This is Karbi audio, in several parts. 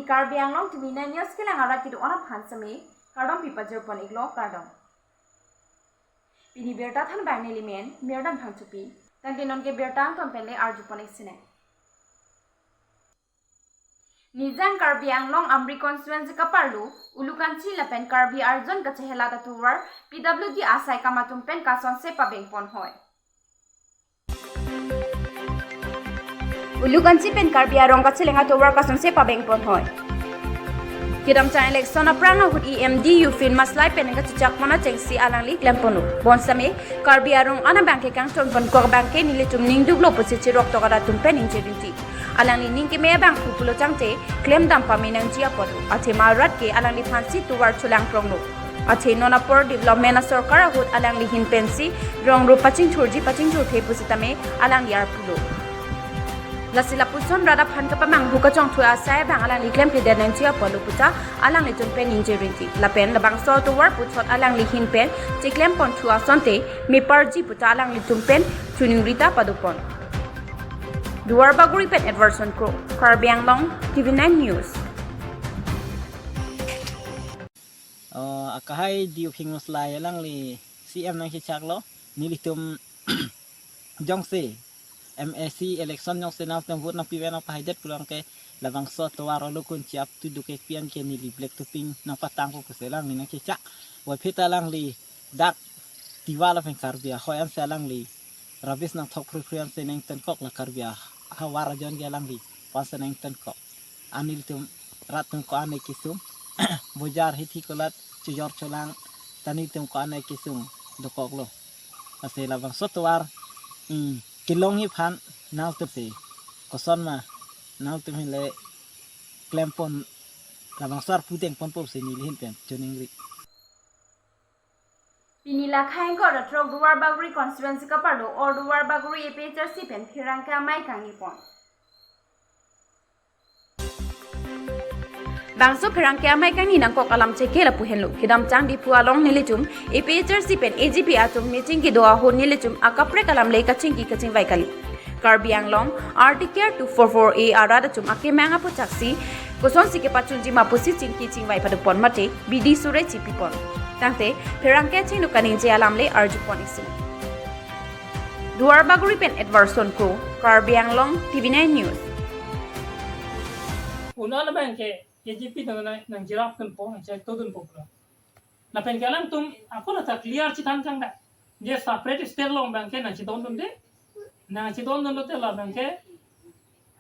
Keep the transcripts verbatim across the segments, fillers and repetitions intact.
Karbi Anglong T V nine News kelang arat kedo-an aphan seme kardom pipajir pon iklo, kardom. Pini birta thanbang neli men Mirdan Phangchopi. Tangte nonke birta angton pen le arju pon ik sine. Nijang Karbi Anglong Amri constituency kaparlo Ulukanchi lapen Karbi Arjun kachehelat atovar P W D asai kam atum pen kasonse pabeng pon hoi. Ulukanchi pen Karbi arong kacheleng atovar kasonse pabeng pon hoi. Kedamtang election aphrang ahut E M D Yufin Maslai pen kachechak pon achengsi alangli klem ponlo. Bonsitame Karbi arong an abangke kangton pon kok abangke nelitum ningduklo pusi chirok tokat atum pen ningje rinti. Alangli ning keme abang pupulo tangte klem dam pame nangji apotlo. Athema arat ke alangliphansi tovar cholang pronglo. Athe non apor development asorkar ahut alangli ahin pensi rong ro pachingthurji pachingthurthe pusitame alangli arpulo. Lasi lapuson rat aphan kapamanghu kachongthu asai abang alangli klemkledet nangji apotlo puta alanglitum pen ningje rinti. Lapen labangso atovar puthot alangli ahin pen chiklem ponthu asonte meparji puta alanglitum pen choningri ta padopon. Duarbagori pen Edwardson Kro, Karbi Anglong, T V nine News. Oh, akahai Diokhing Maslai alangli C M nangchechaklo, nelitum jongsi M A C election jongsi nangtum vote nangpivet nangpahaidet pulang ke labangso atovar Ulukanchi up to Dukekpi an ke neli black topping nangpatangpo pusi alangli nangchechak. Puvoiphit alangli dak Tiwa lapen Karbi ahoi ansi alangli rubbish nangthok phruiphri ansi nangtonkok, la Karbi ahavar ajon ke alangli pansi nangtonkok. Nelitum rat atum ko-an kesung bojar hithi kolat chojor cholang, ta nelitum ko-an kesung dokoklo. Lasi labangso atovar, mm, kelongji aphan nangtum si koson ma nangtum ahin le klem pon, labangso arpu deng ponpo pusi neli ahin pen choningri. Pini lakhai ingkoi ra throk Duarbagori constituency kaparlo or Duarbagori A P H R C pen pherangke amei kangni pon. Bangso pherangke amei kangni nangkok alam cheke lapu henlo. Kedamtang Diphu along nelitum A P H R C pen A G P atum meeting kedo ahut nelitum akaprek alam le kachingki kachingvai kali. Karbi Anglong Article two four four A arat atum akemang aputhak si kosonsi kepachunji ma pusi chingki chingvai padopon mate bidi sore chipipon. Tangte pherangke chingno kaningje alam le arjupon isi. Duarbagori pen Edwardson Kro, Karbi Anglong, T V nine News. Unan abangke A G P nang nang nangcherap dunpo, nangchetodunpo pura. Lapen ke alangtum ako na ta clear chethan kangdak. Je separate state along abangke nangchetondunde. Nangchetondunlote la abangke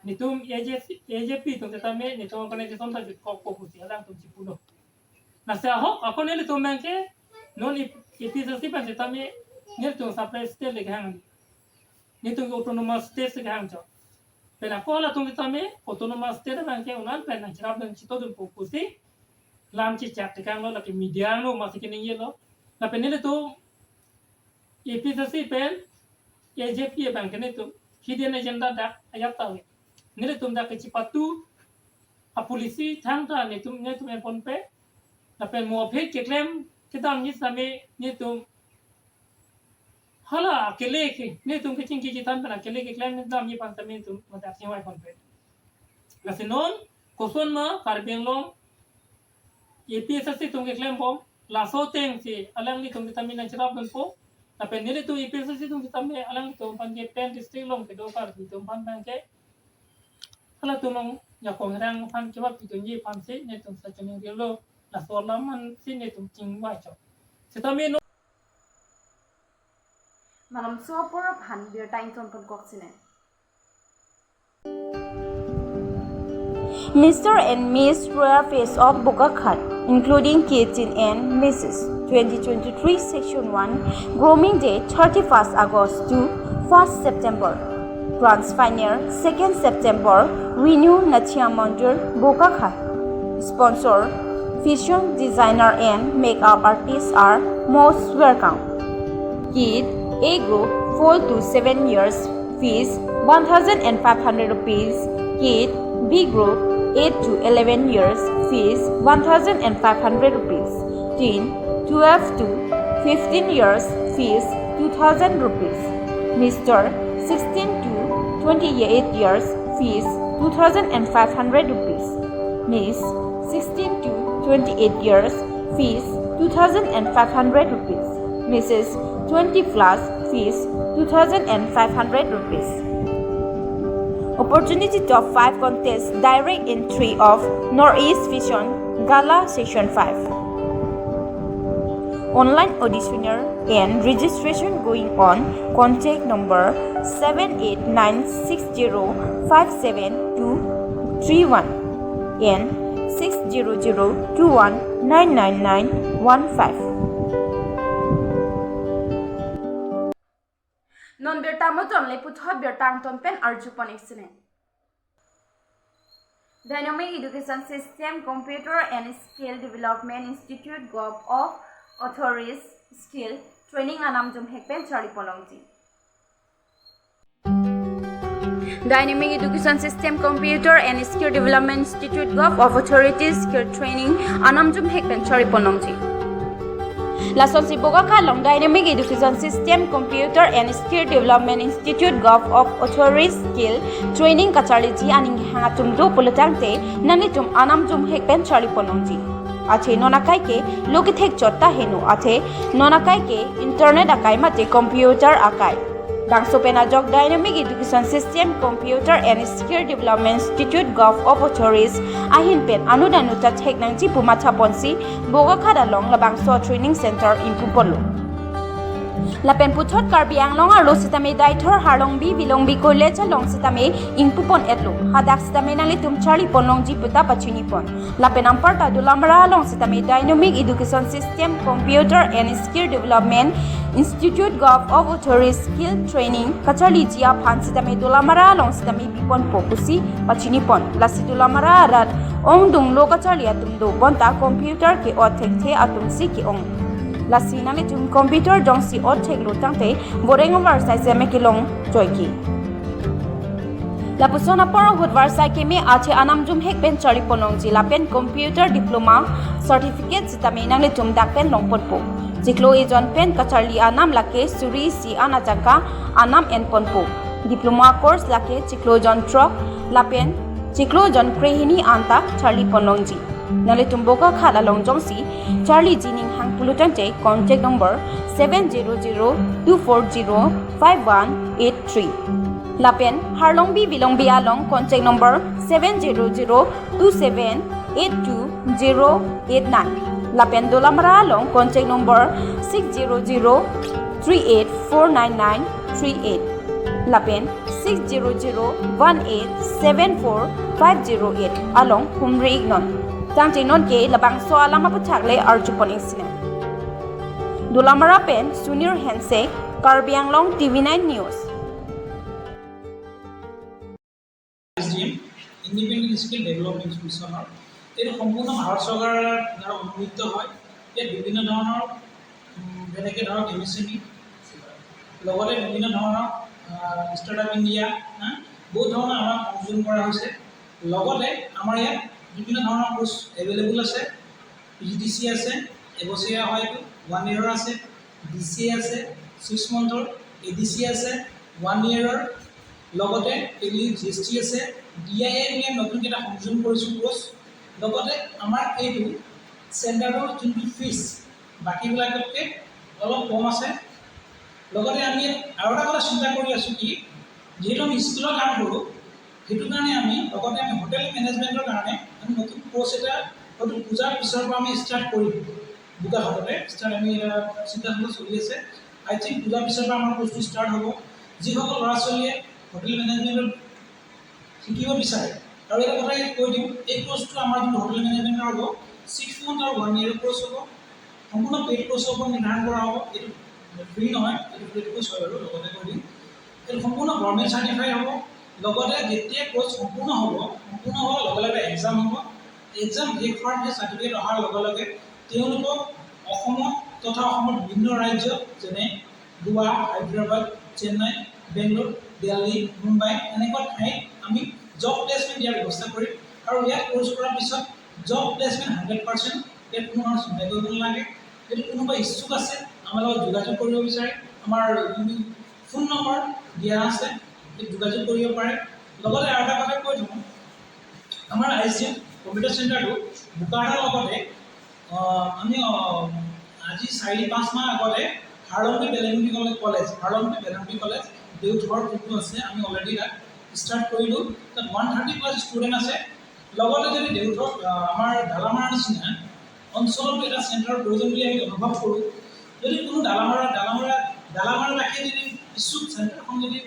netum A J C, A J P atum setame netum organization ta jutkokpo pusi alangtum chipulo. Lasi ahok ako nelitum abangke non A P H R C pen setame netum separate state le kehang. Netum autonomous state si kehang chot. Pen ako halatum setame autonomous state abangke unan pen nangcherap nangchetodunpo pusi lam chechak tekanglo, lake media angno masi keningjelo. Lapen nelitum A P H R C pen A J P abangke netum hidden agenda dak ajat ta ave. Nelitum dak kechipatu apolicy thangta netum netum enponpe. Lapen mo aphi keklem kedamji setame netum hala akele ke, netum kechingki chethan pen akele keklem kedamji aphan setame netum madak chingvai ponpe. Lasi non koson ma Karbi Anglong A P H R C atum keklembom, laso ateng si alanglitum setame nangcherapdunpo. Lapen nelitum A P H R C atum setame alanglitum aphan ke pen district along kedo Karbi atum aphan abangke halatum along jakong herang aphan kebap pidunji aphansi netum sachoningri lo, laso alam ansi netum chingvai chot. Setame non Malomso apor aphan birta ington ponkok sine. Mister and Miss Royal Face of Bokakhat, including K eighteen and Missus twenty twenty-three Section one, Grooming Day thirty-first August to first September. Bronze Final second September, Venue Natya Mandir, Bokakhat. Sponsor, fashion designer and makeup artists are most welcome. Kid A group four to seven years, fees one thousand and five hundred rupees. Kid B group eight to eleven years, fees one thousand and five hundred rupees. Teen twelve to fifteen years, fees two thousand rupees. Mister sixteen to twenty-eight years, fees two thousand and five hundred rupees. Miss, sixteen to twenty-eight years, fees two thousand five hundred rupees. Missus, twenty plus, fees two thousand five hundred rupees. Opportunity top five contest, direct entry of Northeast Fashion Gala Session five. Online auditioner and registration going on. Contact number seven eight nine six zero five seven two three one and six zero zero two one nine nine nine one five. Non birta moton le puthot birta angton pen arjupon ik sine. Dynamic Education System Computer and Skill Development Institute Gov of Authorities Skill Training anamjum hek pen charlipon longji. Dynamic Education System Computer and Skill Development Institute Gov of Authorities Skill Training anamjum hek pen charlipon longji. Lasonsi Bokakhat along Dynamic Education System Computer and Skill Development Institute Gov of Authorities Skill Training kacharliji aning hang atum do pulotangte nanglitum anamjum hek pen charlipon longji. Athe non akai ke lo kethek chot ta heno, athe non akai ke internet akai mate computer akai. Bangso pen ajok Dynamic Education System Computer and Skill Development Institute Gov of Authorities ahin pen anut anut ta thek nangji pu mathaponsi Bokakhat along labangso training center ingpuponlo. Lapen puthot Karbi Anglong arlo sitame Deithor, Harlongbi, Vilongbi College along sitame ingpupon-etlo. Hadak sitame nanglitum charlipon longji puta pachinipon. Lapen anparta Dolamara along sitame Dynamic Education System Computer and Skill Development Institute Gov of Authorities Skill Training kacharliji aphan sitame Dolamara along sitame biponpo pusi pachinipon. Lasi Dolamara arat ongdung lo kacharli atum do bonta computer ke-ot thekthe atumsi ke-ong. Lasi nanglitum computer jongsi ot theklo tangte boreng avarsai seme kelong joike. Lapuson apor ahut varsai keme athe anamjum hek pen charlipon longji lapen computer diploma certificate sitame nanglitum dak pen longponpo. Chiklo ejon pen kacharli anam lake suri isi an atangka anam enponpo. Diploma course lake chiklo jon throk lapen chiklo jon krehini anta charlipon longji. Nanglitum Bokakhat along jongsi charliji ning hang pulotangte contact number seven zero zero two four zero five one eight three. Lapen Harlongbi Vilongbi along contact number seven zero zero two seven eight two zero eight nine. Lapen Dolamara along contact number six zero zero three eight four nine nine three eight. Lapen six zero zero one eight seven four five zero eight along humri iknon. Tangte nonke labangso alam aputhak le arjupon ik sine. Dolamara pen Sunir Hensek, Karbi Anglong T V nine News. S D M, independent skill development মিছনৰ। এইটো সম্পূৰ্ণ ভাৰত চৰকাৰৰ দ্বাৰা অনুমোদিত হয়। ইয়াত বিভিন্ন ধৰণৰ, উম, যেনেকে ধৰক এম এছ এম ই, লগতে বিভিন্ন ধৰণৰ, আহ, ষ্টাৰ্টআপ ইণ্ডিয়া, হা, বহুত ধৰণৰ আমাক সংযোজন কৰা হৈছে। লগতে আমাৰ ইয়াত বিভিন্ন ধৰণৰ কোৰ্চ এভেইলেবল আছে। পি জি ডি চি আছে, এবছৰীয়া হয় এইটো, ওৱান ইয়েৰৰ আছে, ডি চি এ আছে, ছিক্স মান্থৰ, এ ডি চি আছে, ওৱান ইয়েৰৰ, লগতে টেলি জি এছ টি আছে, ডি আই আই বুলি আমি নতুনকৈ এটা সংযোজন কৰিছোঁ কোৰ্চ। লগতে আমাৰ এইটো চেণ্টাৰৰ যোনটো ফিজ বাকীবিলাকতকৈ অলপ কম আছে। লগতে আমি আৰু এটা কথা চিন্তা কৰি আছোঁ কি, যিহেতু আমি স্কিলৰ কাম কৰোঁ, সেইটো কাৰণে আমি লগতে আমি হোটেল মেনেজমেণ্টৰ কাৰণে আমি নতুন কোৰ্চ এটা হয়তো পূজাৰ পিছৰ পৰা আমি ষ্টাৰ্ট কৰিম। বোকাখাততে ষ্টাৰ্ট আমি এটা চিন্তা চৰ্চা চলি আছে। আই থিংক পূজাৰ পিছৰ পৰা আমাৰ কোৰ্চটো ষ্টাৰ্ট হ'ব। যিসকল ল'ৰা ছোৱালীয়ে হোটেল মেনেজমেণ্টত শিকিব বিচাৰে, আৰু এটা কথা ইয়াত কৈ দিওঁ, এই কোৰ্চটো আমাৰ যোনটো হোটেল মেনেজমেণ্টৰ হ'ব, ছিক্স মান্থ আৰু ওৱান ইয়েৰৰ কোৰ্চ হ'ব। সম্পূৰ্ণ পেইড কোৰ্চৰ ওপৰত নিৰ্ধাৰণ কৰা হ'ব। এইটো ফ্ৰী নহয়, এইটো পেইড কোৰ্চ হয় বাৰু, লগতে কৈ দিম। এইটো সম্পূৰ্ণ গভৰ্ণমেণ্ট চাৰ্টিফাই হ'ব। লগতে যেতিয়া কোৰ্চ সম্পূৰ্ণ হ'ব, সম্পূৰ্ণ হোৱাৰ লগে লগে এক্সাম হ'ব। এক্সাম শেষ হোৱাৰ পিছত চাৰ্টিফিকেট অহাৰ লগে লগে তেওঁলোকক অসমত তথা অসমৰ বিভিন্ন ৰাজ্যত, যেনে গোৱা, হায়দৰাবাদ, চেন্নাই, বেংগলোৰ, দিল্লী, মুম্বাই, এনেকুৱা ঠাইত আমি জব প্লেচমেণ্ট দিয়াৰ ব্যৱস্থা কৰিম। আৰু ইয়াত কোৰ্চ কৰাৰ পিছত জব প্লেচমেণ্ট হাণ্ড্ৰেড পাৰ্চেণ্ট, ইয়াত কোনো ধৰণৰ চিন্তা কৰিব নালাগে। যদি কোনোবা ইচ্ছুক আছে, আমাৰ লগত যোগাযোগ কৰিব বিচাৰে, আমাৰ যোনটো ফোন নম্বৰ দিয়া আছে, ইয়াত যোগাযোগ কৰিব পাৰে। লগতে আৰু এটা কথা কৈ থওঁ, আমাৰ আই জি এম কম্পিউটাৰ চেণ্টাৰটো বোকাখাতৰ লগতে, আহ, আমি, আহ, আজি চাৰি পাঁচ মাহ আগতে হাৰ্লংবি বেলেংবি কলেজ, কলেজ হাৰ্লংবি বেলেংবি কলেজ দেওধৰ যোনটো আছে, আমি অলৰেডি তাত ষ্টাৰ্ট কৰিলোঁ। তাত ওৱান থাৰ্টি প্লাছ ষ্টুডেণ্ট আছে। লগতে যদি দেওধৰ, আহ, আমাৰ দালামাৰা নিচিনা অঞ্চলতো এটা চেণ্টাৰৰ প্ৰয়োজন বুলি আমি অনুভৱ কৰোঁ, যদি কোনো দালামাৰা দালামাৰা দালামাৰাবাসীয়ে যদি ইচ্ছুক চেণ্টাৰখন যদি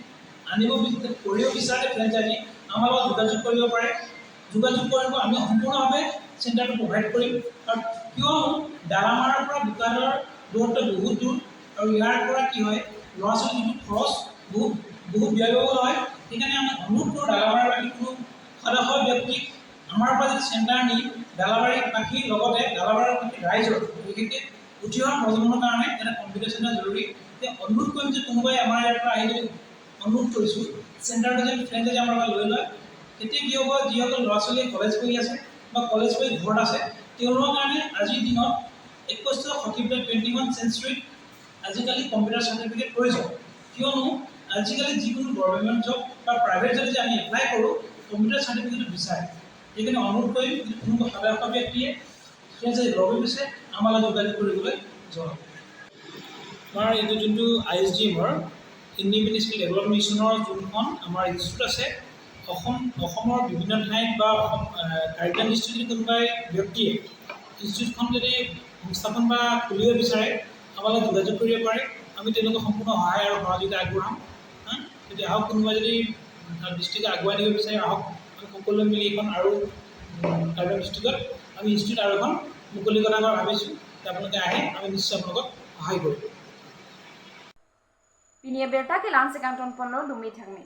আনিব বি- কৰিব বিচাৰে, ফ্ৰেঞ্চাইজি আমাৰ লগত যোগাযোগ কৰিব পাৰে। যোগাযোগ কৰিব, আমি সম্পূৰ্ণভাৱে চেণ্টাৰটো প্ৰভাইড কৰিম। আৰু কিয়নো দালামাৰাৰ পৰা বোকাখাতৰ দূৰত্ব বহুত দূৰ, আৰু ইয়াৰ পৰা কি হয়, ল'ৰা ছোৱালীৰ যিটো খৰচ, বহুত বহুত ব্যয়বহুল হয়। সেইকাৰণে আমি অনুৰোধ কৰোঁ, দালামাৰাবাসী কোনো সদস্য ব্যক্তিক আমাৰ পৰা যদি চেণ্টাৰ নি দালামাৰাবাসীৰ লগতে দালামাৰাবাসী ৰাইজৰ, বিশেষকৈ উঠি অহা প্ৰজন্মৰ কাৰণে এটা কম্পিউটাৰ চেণ্টাৰ জৰুৰী। এতিয়া অনুৰোধ কৰিম যে কোনোবাই আমাৰ ইয়াৰ পৰা আহি যদি, অনুৰোধ কৰিছোঁ, চেণ্টাৰটো যেন ফ্ৰেঞ্চাইজি আমাৰ পৰা লৈ লয়। তেতিয়া কি হ'ব, যিসকল ল'ৰা ছোৱালীয়ে কলেজ পঢ়ি আছে বা কলেজ পঢ়ি ঘৰত আছে, তেওঁলোকৰ কাৰণে আজিৰ দিনত একৈছশ শতিব্দীৰ টুৱেণ্টি ওৱান চেঞ্চুৰীত আজিকালি কম্পিউটাৰ চাৰ্টিফিকেট প্ৰয়োজন। কিয়নো আজিকালি যিকোনো গভৰ্ণমেণ্ট জব বা প্ৰাইভেট জব যদি আমি এপ্লাই কৰোঁ, কম্পিউটাৰ চাৰ্টিফিকেট বিচাৰে। সেইকাৰণে অনুৰোধ কৰিম, যদি কোনোবা সদস্য ব্যক্তিয়ে ফ্ৰেঞ্চাইজি ল'ব বিচাৰে, আমাৰ লগত যোগাযোগ কৰিবলৈ জনাওক। আমাৰ এইটো যোনটো আই এছ ডি এমৰ, ইণ্ডিপেণ্ডেণ্ট স্কিল ডেভেলপমেণ্ট মিছনৰ যোনখন আমাৰ ইনষ্টিটিউট আছে, অসম অসমৰ বিভিন্ন ঠাইত বা অসম, আহ, কাৰ্বি আংলং ডিষ্ট্ৰিক্টৰ কোনোবাই ব্যক্তিয়ে ইনষ্টিটিউটখন যদি সংস্থাপন বা খুলিব বিচাৰে, আমাৰ লগত যোগাযোগ কৰিব পাৰে। আমি তেওঁলোকক সম্পূৰ্ণ সহায় আৰু সহযোগিতা আগবঢ়াম। হা? যদি আহক, কোনোবা যদি, উম, ডিষ্ট্ৰিক্ট আগুৱাই নিব বিচাৰে, আহক, আমি সকলোৱে মিলি এখন আৰু, উম, কাৰ্বি আংলং ডিষ্ট্ৰিক্টত আমি ইনষ্টিটিউট আৰু এখন মুকলি কৰাৰ কথা ভাবিছোঁ। যে আপোনালোকে আহে, আমি নিশ্চয় আপোনালোকক সহায় কৰিম। Pini abirta ke la-ansi kangton ponlo, dumi thakmi.